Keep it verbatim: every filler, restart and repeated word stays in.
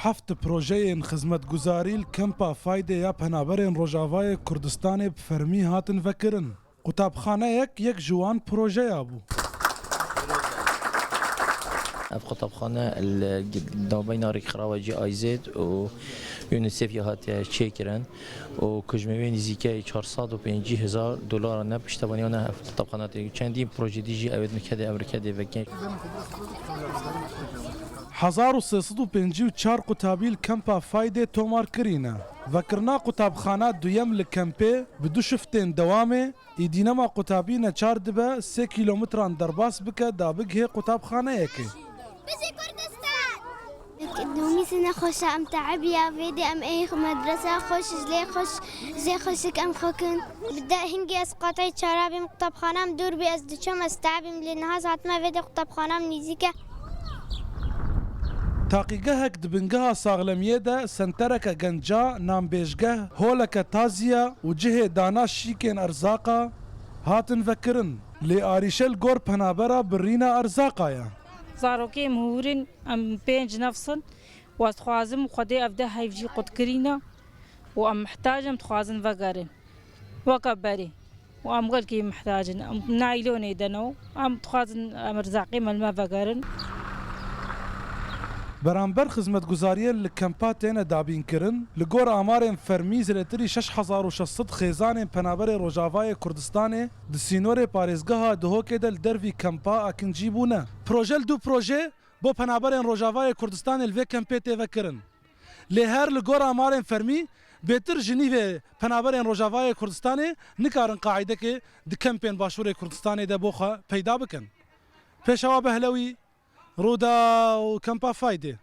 Heft projeyên xizmetguzarî li kempa Faydê ya penaberên Rojavayê Kurdistanê bi fermî hatin vekirin. Qutabxaneyek yek ji wan projeya bû. Ev qutabxane li navbeyna Rêkxirawa G I Z û UNICEF ya hatiye çêkirin û kujmê wê nîzîkey çar sed û pêncî hezar dolar e, piştevaniya ne ev qutabxane tê. Çendîn proje dî jî ew ê di Mikedê, ev Mikedê vekin. Hezar û sê sed û pêncî û çar qutabî li kempa Faydê tomar kirîne. Vekirina qutabxana duyem li kempê bi du şiftên dewamê, îdî nema qutabî neçar dibe sê kîlometran derbas bike da bigihê qutabxaneyekê. Bizê Kurdistan! Domî sine xweş e, em teebiya vê de em ê medresa xweş, ji lê xweş, jê xweşik em xwe kin. Bi de hingê ez qatayî çara bîm, qutabxanam dûr bî, ez diçim, ez teebîm, lê niha ez hatime vê de qutabxanam nîzîk e. Taqîgehek di bingeha saxlemiyê de sentereke genca, nambêjgeh, holeke taziya û cihê dana şîkên erzaqa hatin vekirin. Lê arîşe li gor penabera birîna erzaqa ye. Zarokê min hûr in, em pênc nefs in û ez dixwazim Xwedê ev deh heyv jî qut kirîne û em mihtac in, em dixwazin vegerin weke berê û em gelkî mihtac in. Em naylonê de ne û em dixwazin em erzaqê me li me vegerin. Beramber xizmetguzariyên li kempa têne dabînkirin, li gor amarên fermî zêdetirî şeş hezar û şeş sed xêzanên penaberê Rojavayê Kurdistanê di sînorê parêzgeha Duhokê de li dervî kempa akincî bûne. Proje li du proje bo penaberên Rojavayê Kurdistanê li vê kempê tê vekirin. Lê her li gor amarên fermî, bêtir ji nîvê penaberên Rojavayê Kurdistanê nikarin qaîdekê di kempên Başûrê Kurdistanê de bo xwe peyda bikin. Pêşewa Behlewî, Rûdaw, Kempa Faydê.